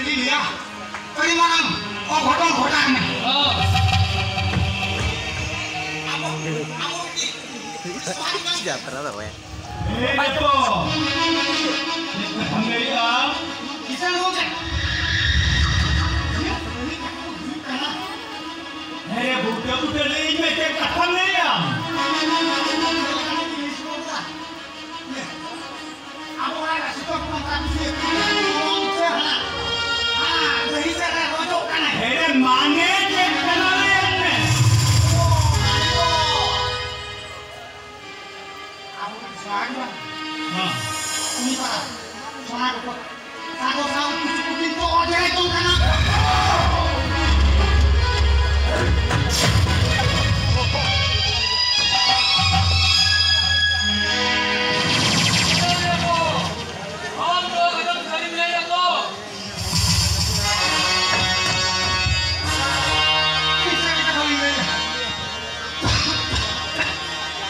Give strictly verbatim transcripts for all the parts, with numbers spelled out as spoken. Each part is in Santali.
ᱞᱟᱹᱭᱟ, ᱟᱹᱰᱤ ᱢᱟᱨᱟᱝ ᱚᱜᱷᱚᱴᱚᱱ ᱜᱷᱚᱴᱟᱣ ᱮᱱᱟ᱾ ᱟᱵᱚ, ᱟᱵᱚ ᱡᱟᱛᱨᱟ ᱫᱚ ᱵᱟᱭ᱾ ᱮ ᱵᱮᱴᱚ, ᱪᱮᱫ ᱠᱟᱛᱷᱟᱢ ᱞᱟᱹᱭᱮᱜᱼᱟ? ᱠᱤᱥᱟᱱ ᱜᱚᱢᱠᱮ᱾ ᱦᱮᱸ, ᱵᱩᱴᱟᱹ ᱵᱩᱴᱟᱹ ᱞᱟᱹᱭᱟᱹᱧ ᱢᱮ, ᱪᱮᱫ ᱠᱟᱛᱷᱟᱢ ᱞᱟᱹᱭᱮᱜᱼᱟ? ᱟᱵᱚ ᱚᱲᱟᱜ ᱨᱮ ᱥᱤᱛᱩᱝ ᱠᱚ ᱚᱱᱠᱟ ᱵᱩᱡᱷᱟᱹᱣ ᱠᱟᱱᱟ᱾ ᱚᱱᱛᱮ ᱦᱟᱱᱟ, ᱦᱟᱱᱟ ᱰᱟᱹᱦᱤ ᱥᱮᱫ ᱨᱮ ᱨᱚᱡᱚᱜ ᱠᱟᱱᱟᱭ᱾ ᱮᱨᱮ ᱢᱟᱱᱮ ᱪᱮᱫ ᱠᱟᱱᱟ ᱞᱟᱹᱭ ᱢᱮ? ᱟᱵᱚ ᱥᱚᱱᱟ ᱜᱮ ᱵᱟᱝ᱾ ᱦᱮᱸ᱾ ᱩᱱᱤ ᱯᱟᱲᱟ ᱥᱚᱱᱟ ᱜᱮ ᱵᱟᱝ᱾ ᱥᱟᱜᱚ ᱥᱟᱶ ᱠᱩᱪ ᱠᱩᱪᱤ ᱠᱚ ᱚᱡᱮ ᱡᱚᱝ ᱠᱟᱱᱟ᱾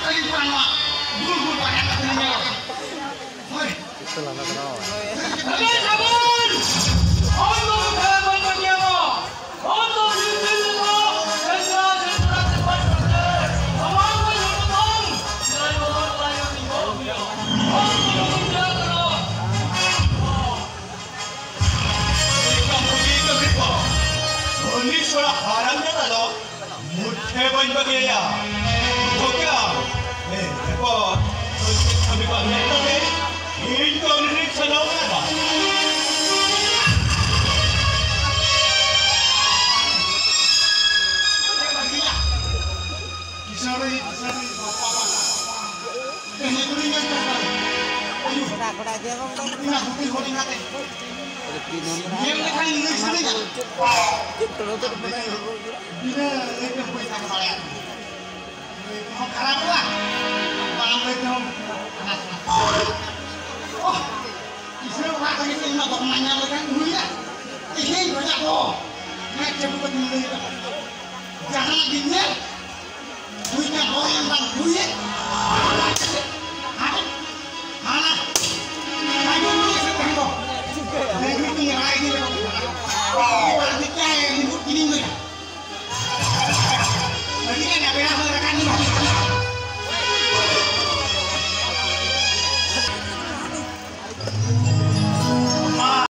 ᱟᱹᱞᱤᱧ ᱯᱟᱲᱟ ᱱᱚᱣᱟ ᱜᱩᱞ ᱜᱩᱞ ᱵᱟᱨᱭᱟ ᱠᱟᱛᱷᱟ ᱞᱤᱧ ᱧᱮᱞ ᱟᱠᱟᱫᱟ᱾ ᱦᱳᱭ᱾ ᱥᱟᱵᱚᱱ! ᱦᱚᱲ ᱫᱚ ᱢᱩᱴᱷᱟᱹᱱ ᱵᱚᱱ ᱵᱟᱹᱜᱤᱭᱟᱢᱟ᱾ ᱦᱚᱲ ᱫᱚ ᱡᱤᱞ ᱡᱤᱞ ᱞᱮᱠᱟ ᱥᱮᱸᱫᱽᱨᱟ ᱥᱮᱸᱫᱽᱨᱟ ᱛᱮ ᱯᱟᱴ ᱠᱟᱛᱮ ᱥᱟᱢᱟᱝ ᱵᱚᱱ ᱦᱩᱭᱩᱜ ᱛᱟᱵᱚᱱ᱾ ᱥᱮᱫᱟᱭ ᱵᱟᱵᱟ ᱠᱚᱲᱟ ᱜᱤᱫᱽᱨᱟᱹ ᱠᱚ ᱵᱟᱹᱜᱤᱭᱟ᱾ ᱦᱚᱲ ᱫᱚ ᱢᱩᱴᱷᱟᱹᱱ ᱠᱟᱱᱟ᱾ ᱮᱠᱫᱚᱢ ᱵᱩᱜᱤ ᱠᱟᱹᱢᱤ ᱠᱚ᱾ ᱩᱱᱤ ᱛᱷᱚᱲᱟ ᱦᱟᱨᱟᱢ ᱡᱟᱫᱟ ᱫᱚ ᱢᱩᱴᱷᱮ ᱵᱟᱹᱧ ᱵᱟᱹᱜᱤᱭᱟᱭᱟ᱾ ᱵᱩᱡᱷᱟᱹᱣ ᱠᱮᱜᱼᱟᱢ? ᱮ, ᱮᱨᱯᱚᱨ ᱩᱱᱤ ᱠᱟᱹᱢᱤ ᱵᱟᱝ ᱧᱮᱞ ᱠᱟᱛᱮ ᱤᱧ ᱫᱚ ᱩᱱᱤ ᱨᱤᱧ ᱥᱟᱞᱟᱣ ᱠᱟᱫᱟ᱾ ᱠᱤᱥᱟᱹᱬ ᱨᱮ, ᱠᱤᱥᱟᱹᱬ ᱨᱮ, ᱵᱟᱯᱟ, ᱵᱟᱯᱟ, ᱵᱟᱯᱟ᱾ ᱠᱚᱲᱟ, ᱠᱚᱲᱟ, ᱡᱮ ᱵᱟᱝ ᱫᱚ᱾ ᱧᱮᱞ ᱞᱮᱠᱷᱟᱱ ᱱᱩᱭ ᱥᱟᱹᱨᱤ ᱜᱮ᱾ ᱪᱮᱫ ᱛᱚᱲᱚ ᱛᱚᱲᱚ ᱵᱟᱲᱟᱭᱟ? ᱵᱤᱱᱟᱹ ᱞᱟᱹᱭ ᱛᱮᱦᱚᱸ ᱵᱟᱹᱧ ᱛᱟᱦᱮᱸ ᱫᱟᱲᱮᱭᱟᱜ ᱠᱟᱱᱟ᱾ ᱞᱟᱹᱭ ᱛᱮᱦᱚᱸ ᱠᱷᱟᱨᱟᱯᱚᱜᱼᱟ, ᱵᱟᱝ ᱞᱟᱹᱭ ᱛᱮᱦᱚᱸ ᱠᱷᱟᱨᱟᱯᱚᱜᱼᱟ᱾ ᱳᱦ! ᱠᱤᱥᱟᱹᱬ ᱚᱲᱟᱜ ᱨᱮᱜᱮ ᱤᱧ ᱢᱟ ᱫᱚᱠᱟᱱ ᱧᱟᱢ ᱞᱮᱠᱷᱟᱱ ᱦᱩᱭᱟ᱾ ᱛᱮᱦᱮᱧ ᱠᱷᱚᱱᱟᱜ ᱫᱚ ᱢᱮᱫ ᱡᱟᱹᱯᱩᱫ ᱠᱟᱛᱮᱧ ᱞᱟᱹᱭ ᱮᱫᱟ᱾ ᱡᱟᱦᱟᱱᱟᱜ ᱜᱮᱧ ᱧᱮᱞ, ᱦᱩᱭ ᱠᱟᱱ ᱦᱚᱲ ᱮᱢ ᱵᱟᱝ ᱦᱩᱭᱮᱱ,